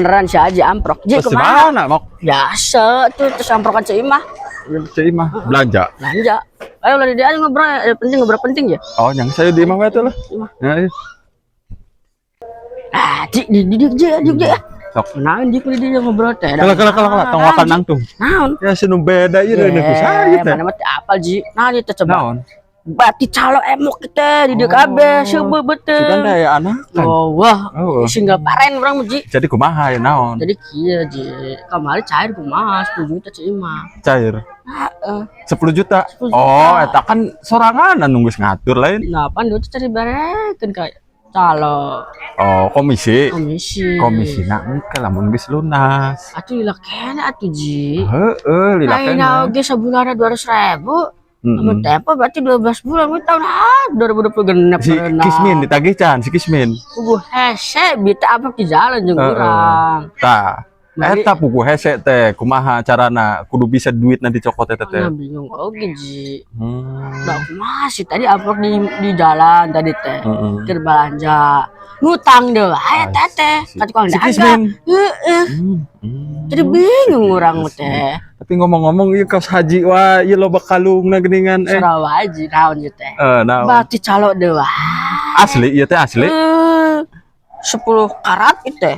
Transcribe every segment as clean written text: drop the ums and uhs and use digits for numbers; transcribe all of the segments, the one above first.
Beneran si Haji amprok. Ji Terus di kemana? mana, Mok? Biasa tuh terus amprokan si Imah. Si Imah belanja. Belanja. Ayo lah di dia ngobrol, penting ngobrol penting ya. Oh, yang saya di Imah wae tuh lah. Imah. Ya, iya. Ah, Ji, di. Sok. Naon Ji di dia ngobrol teh. Kala kala kala kala tong wakan nangtung. Naon? Ya sinu beda ieu deui ku saya teh. Mana mah teu apal Ji. Naon itu coba. Naon? Berarti calo emok kita di dia kabeh seubeuh betul. Sugan teh aya anak kan. Oh, wah. Oh. Singgah paren urang mah Ji. Jadi kumaha ya naon? Jadi kieu Ji. Kamari cair kumaha 10 juta Ci Imah. Cair. Heeh. 10 juta. 10 juta. Oh, eta kan sorangan anu geus ngatur lain. Nah, pan duit cari berekeun ka calo Oh, komisi. komisi. Komisi na engke lamun geus lunas. Atuh lila kene atuh Ji. Heeh, lila Lain kene. oge sabulan 200 ribu. Heeh. Sama tempo berarti 12 bulan, we tahun ah 2020 genep Si Kismin ditagih can, si Kismin. Puguh hese bita apa di jalan jeung urang. Tah, Mari- eta puguh hese teh kumaha carana kudu bisa duit nanti cokot eta teh. Nah, bingung oge Ji. Nah, masih tadi amplop di jalan tadi teh. Heeh. Keur belanja. Ngutang deh, wae teh teh. Si- Ka tukang si dagang. Kismin. Heeh. Jadi bingung urang teh. Tapi ngomong-ngomong ieu kaos haji wah ieu loba kalungna geuningan eh. Sarawak aja naon ieu teh. Eh, naon? Berarti calo deh wae. Asli ieu teh asli. 10 karat itu teh.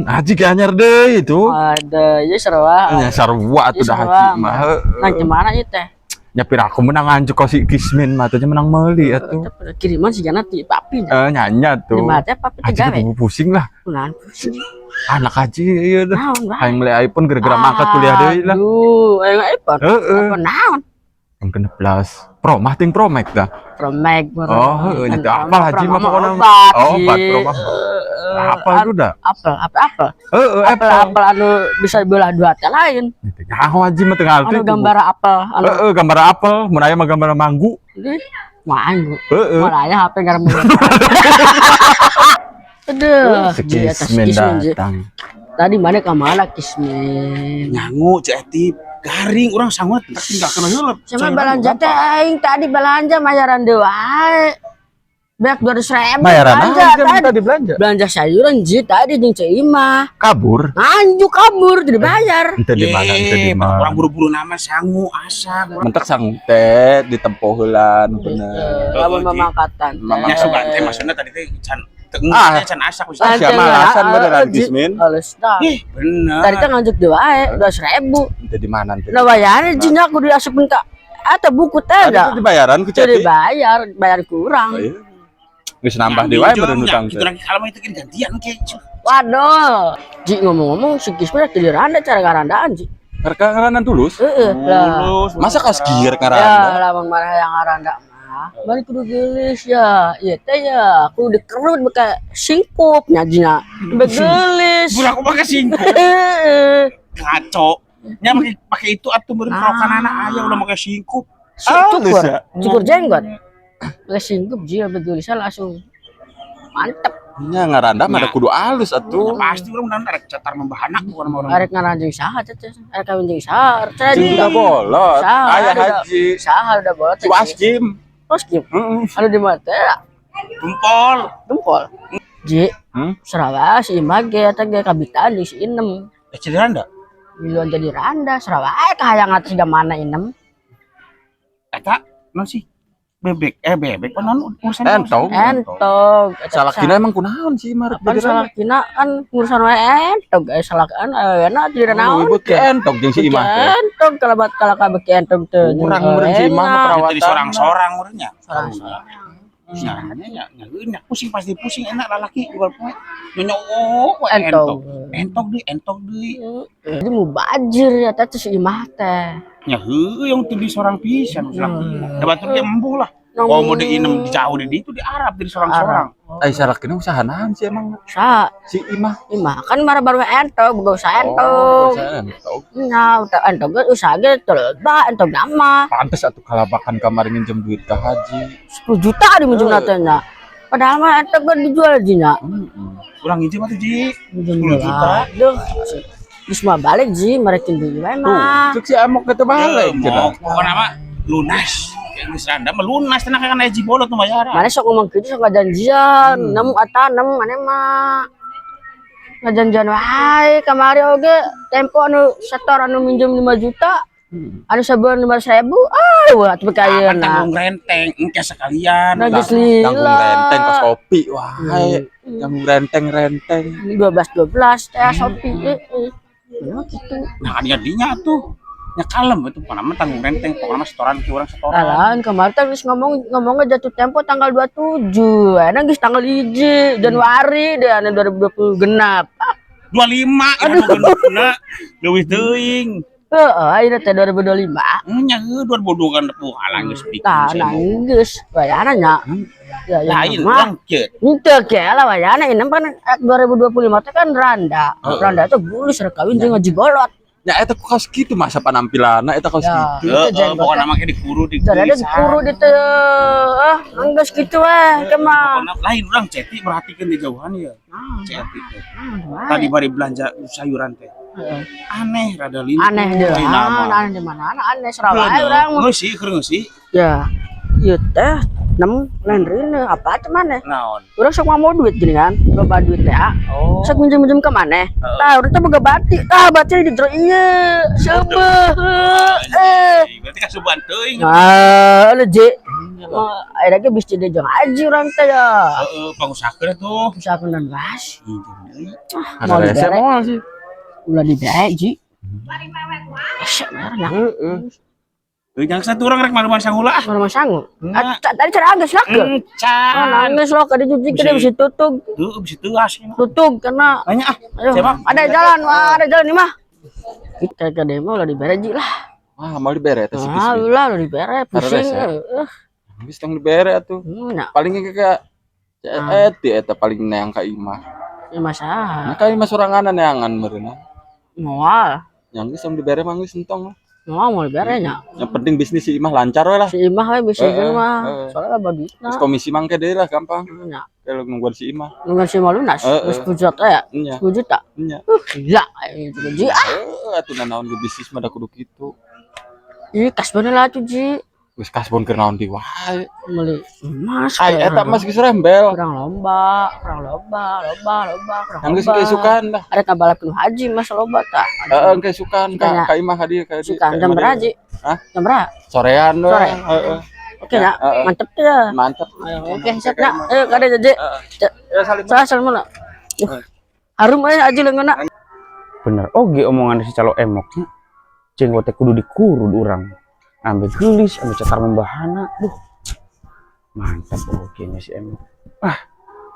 Haji ge anyar deui itu. Ada ya Sarawak. Nya sarua atuh Iya, dah haji sarua. mah. Heeh. Nah, gimana ieu teh? Nya piraku menang nganjuk ka si Kismin mah teh menang meuli atuh. Kiriman sih jana ti papi. Eh nyanya Di tuh. mana teh papi teh Haji gawe. kudu pusing lah. Kunaon pusing. Anak haji ieu dah. Naon wae. Hayang beli iPhone gara-gara mangkat kuliah deui lah. Aduh, ayo iPhone. Heeh. Apa naon? Yang 16 Pro mah ting Pro Max dah. Pro Max. Oh, heeh, nya teu apal haji mah pokona. Obat, Oh, obat Ji. Pro mah. Apa itu dah? Apel, apel, apel. Heeh, Apel, Apple. apel anu bisa dibelah dua teh lain. Nyaho haji mah teu ngarti. Anu gambar apel, anu Heeh, gambar apel, mun aya mah gambar manggu. Ih, manggu. Heeh. Malah aya HP garam. Aduh, Si di atas Kismin Kismin, Ji. datang. Tadi mana ke mana Kismin? Nyangu Cek Eti garing urang sangut tak tinggalkeun heula. Sama belanja teh aing tadi belanja mayaran deui wae. Banyak 200 ribu Bayaran belanja aja tadi. tadi belanja. Belanja sayuran Ji tadi jeung Ceu Imah. Kabur. Anjuk kabur tidak bayar. Ente di mana? Ente di mana? Urang buru-buru nama sangu asak. Urang Mentek sangu teh ditempo heula nu bener. Lamun Oh, Ji. mamangkatan. Nya sugan teh maksudna tadi teh can teu Ah. teh can asak bisa. Ah, siapa alasan beneran, Kismin? Halus dah. Ih, bener. Tadi teh nganjuk deui wae 200 ribu. Ente di mana? Ente? Nah bayar Ji nya kudu diasupkeun ka atau buku teh Tadi dah. tuh dibayaran ku Jadi Ceti. bayar, bayar kurang. Oh, iya. Geus nambah deui wae meureun hutang Gitu teh. lagi kalau mah itu kan gantian ke. Waduh. Ji ngomong-ngomong si Kismin jadi randa cara ngarandaan Ji. Mereka ngaranan tulus. Heeh lah. Masa kaos gear Ya, ngaranda? lamun marah yang ngaranda mah, balik kudu geulis ya. Ieu teh ya, kudu dikerut beka singkup nya jina. Begelis. Budak aku pakai singkup. Heeh. Ngaco. Nya pakai pakai itu atuh meureun Ah. kerokanana aya udah pakai singkup. Halus Cukur, ya. cukur jenggot. Pakai singkup ji begelisnya langsung mantep. Nya ngaranda mah da kudu alus atuh. Pasti urang udah rek catar membahana bukan sama orang. Arek ngaranjing saha teh teh? Arek kawin jeung saha? Arek Jeung udah bolot. Saha, Aya udah. haji. Saha udah bolot. Si Waskim. Waskim. Heeh. Anu di mana teh? Gempol. Gempol. Ji, Hmm? Sarawak si Imah ge eta ge kabitaan di si Inem. Eh jadi randa. Miluan jadi randa, Sarawak kahayang atas siga mana Inem. Eta non sih bebek eh bebek apa non urusan Entog. Entog. Eta Salakina emang kunaon sih marek Pan jadi randa? salakina kan ngurusan wae entog, eh salakan enak jadi naon. Ibu ke entog jeung si Imah teh. Entog kalabat kalaka beki entog teh. Kurang meureun si Imah mah perawatan. Jadi sorang-sorang urangnya. Sorang-sorang. Nya nya nya nya pusing pasti pusing enak lalaki jual poe. Nyonyok we Entog. entog. Entog deui, entog deui. Jadi mubajir ya teh si Imah teh. Nya heueuh yang teu di sorang pisan salakina. Da batur ge embuh lah. Nong- Oh mau diinem di jauh di itu di Arab jadi sorang-sorang. Ai salakina usaha naon sih emang Sa, si Imah? Imah kan marah baru entog, boga usaha Oh, entog. usaha entog. Nah, udah entog ge usaha ge teu entog nama. Pantes atuh kalabakan kamari nginjem duit ka haji. 10 juta di minjem teh nya. Padahal mah entog ge dijual ji nya. Heeh. Urang nginjem atuh Ji. Minjem 10 juta. Duh. Geus mah balik ji, merekin deui wae Tuh, mah. cek si Amok ge teu balik cenah. Mok, pokokna mah lunas. Geus randa mah lunas tenang kan aya bolot nu bayaran. Mana sok ngomong gitu sok janjian, nem atanem mana mah. Ngajanjian wae kamari oge tempo anu setor anu minjem 5 juta. Anu sabulan 500 ribu. Ah, wah tapi Kan ayeuna. tanggung renteng, engke sekalian. Nah, geus Tanggung lila. renteng kos kopi wae. Tanggung renteng-renteng. 12 12 teh Shopee. Heeh. Ya gitu. Nah, dinya tuh. Nya kalem itu pokoknya mah tanggung renteng, pokoknya mah setoran ki urang setoran. Alah, kemarin teh geus ngomong ngomongnya jatuh tempo tanggal 27. Enak geus tanggal 1 Januari deh anu 2020 genap. Ah, 25. Aduh, genepna leuwih teuing. heeh, ayeuna teh 2025. Nya heuh 2002 kan alah geus bikin. Tah, nah geus wayahna nya. Ya, ya Lain mah. urang kieu. Henteu ke lah wayahna ini kan 2025 teh kan randa. Heeh. Randa teh geus rek kawin jeung ngaji bolot. Ya eta ku kaos kitu masa panampilanna eta kaos Ya. kitu. Heeh, Itu pokoknya mah dikuru di Jadi ada dikuru di teh. Ah, geus kitu we mah. Pokoknya lain urang Ceti perhatikeun di jauhan ya. Ceti teh. Ah, Tadi bari belanja sayuran teh. Heeh. Aneh rada lintu. Aneh deh. Ayeuna mah. Aneh di mana? Aneh Sarawak urang mah. Geus sih, keur geus sih. Ya. Ieu teh nem lain rine apa teh maneh? Naon? Urang sok mau duit gini kan, loba duit teh ah. Oh. Sok minjem-minjem ke maneh. Tah, urang teh boga bati. Tah, bati di jero ieu. Seubeuh. Eh. Berarti kasuban teuing. Nah, legit. Oh, akhirnya ge bisa jadi jeung haji urang teh ya. Heeh, pangusahakeun tuh. Bisa aku dan bas. Ada Mau rese dibere. moal sih. Ulah dibere, Ji. Esek merah. Heeh. Euy, jangan satu orang rek maluman sanggula ah. Mana sangu? Enggak. Ah, tadi cara angges lah ke. Oh, Encan. nangis loh, kada jujur kada bisa tutug, Tuh bisa tuas. tutug karena Nanya ah. ayo, Siapa? ada jalan, wah, ada jalan nih mah. Kita ke demo ulah dibere ji lah. Wah, mau dibere eta si Ah, bisnis. ulah ulah dibere, pusing. Rese. Eh, Geus tong dibere atuh. nah, Paling ke ka Eti eta paling neang ka imah. ya masalah. Nah, ka imah soranganan neangan meureunna. Moal, Yang geus tong dibere mah geus entong lah. moal mau dibere nya. Yang penting bisnis si imah lancar we lah. Si Imah we bisa Eh, mah. eh. Soalnya lah duitna. Terus komisi mangke deui lah gampang. Nya, Kalau nungguan si imah. nungguan si Imah lunas, Eh, geus eh. 10 juta ya. Nya, 10 juta. nya. Gila, ayo juga ji. Ah, Eh, atuh nanaon ge bisnis mah da kudu kitu. ih kasbon lah tuh ji. Geus kasbon keur naon deui wae. Beli emas. Ai eta emas geus rembel. Kurang lomba, kurang lomba, lomba, lomba, kurang Yang geus lomba. keisukan lah. Ada kabalap penuh haji mas loba tak. Heeh, keisukan ka Sukanya. ka imah ka dieu ka dieu. Suka ka jam imah berapa dieu. ji? Hah? Jam berapa? Sorean we. Sore. Heeh. Oke ya, Heeh. mantep tuh ya. Mantep. Ayo, oke, siap nak. Ayo kada jaje. Heeh. Ya salim. Salah salah mana? Harum aja aja lengan nak. Bener oge omongan si calo emoknya. Jenggot teh kudu dikurud urang. Ambil gelis, ambil cetar membahana. Duh. Mantap oge nya si emok. Ah,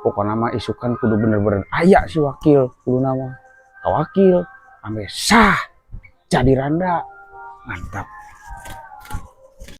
pokoknya mah isukan kudu bener-bener aya si wakil kudu nama. Ka wakil, ambil sah jadi randa. Mantap.